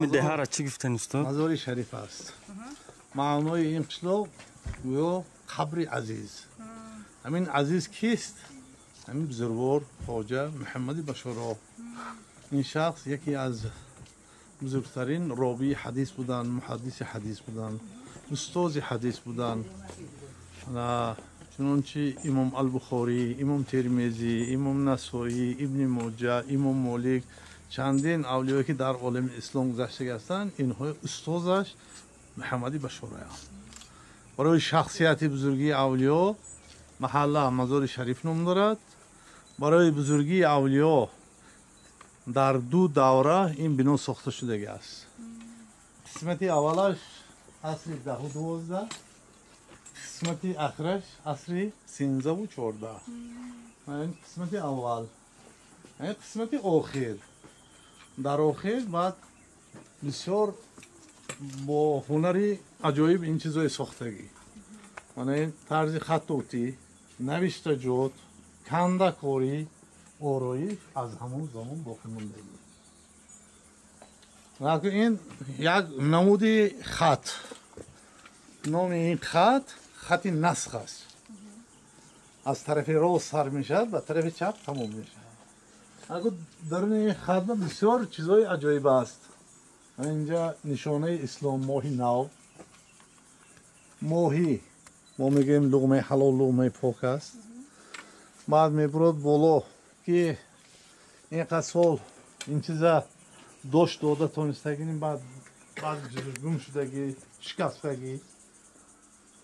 Деҳара чӣ гуфтан, устод? Мазори Шариф аст. Маънои ин қишлоқ гӯё қабри азиз. Ҳамин азиз кист? Ҳамин бузургвор Хоҷа Муҳаммади Башоро. Ин шахс яке аз бузургтарин ровии ҳадис буданд, муҳаддиси ҳадис буданд, устози ҳадис буданд. Чунончи Имом Албухорӣ, Имом Термизӣ, Имом Насоӣ, Ибни Моҷа, Имом Молик, чандин авлиёе ки дар олами ислом гузаштага ҳастанд, инҳои устозаш Муҳаммади Башороянд. Барои шахсияти бузургии авлиё маҳалла Мазори Шариф ном дорад. Барои бузургии авлиё дар ду давра ин бино сохта шудагӣ аст. Қисмати аввалаш асри 10-у 12, қисмати ахираш асри 13-у 14. Қисмати аввал, қисмати охир, дар охир баъд бисёр бо ҳунари аҷоиб ин чизое сохтагӣ. Мана ин тарзи хаттотӣ, навиштаҷот, кандакорӣ, ороиш аз ҳамон замон боқӣ мондагӣ. Ин як намуди хат, номи ин хат хати насх аст. Аз тарафи рост сар мешавад, ба тарафи чап тамом мешавад. Даруни ин хат бисёр чизҳои аҷоиб аст. Инҷа нишонаи ислом, моҳи нав, моҳӣ, мо мегӯем луғмаи ҳалол, луғмаи пок аст. Баъд мебурад боло ки ин қад сол ин чиза дошт дода тонистагӣ, баъд баъзи чизош гум шудагӣ, шикастагӣ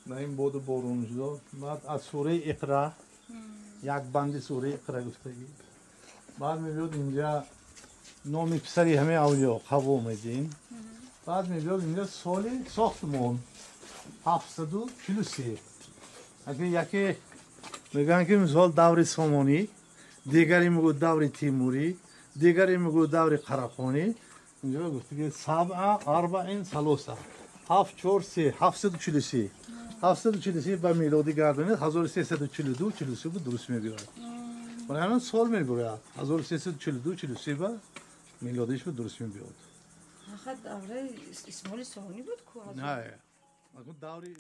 дар ин боду борон шудо. Баъд аз сураи Иқра як банди сураи Иқра гуфтагӣ. Баъд мебиёд инҷа номи писари ҳамаи авлиё Қавомиддин. Баъд мебиёд инҷа соли сохтмон 743. Агар яке мегӯянд ки мисол даври Сомонӣ, дигаре мегӯяд даври Тимурӣ, дигаре мегӯяд даври Қарахонӣ. Инҷо гуфта ки сабъа арбаин салоса, 7 4 3, 743. 743 ба милодӣ гардонед, 1342 43 буд, дуруст мебиёяд. Барои ҳамин сол мебиёяд 1342 43 ба милодиш буд, дуруст мебиёд. Давраи Исмоили Сомонӣ буд ку? Не, даври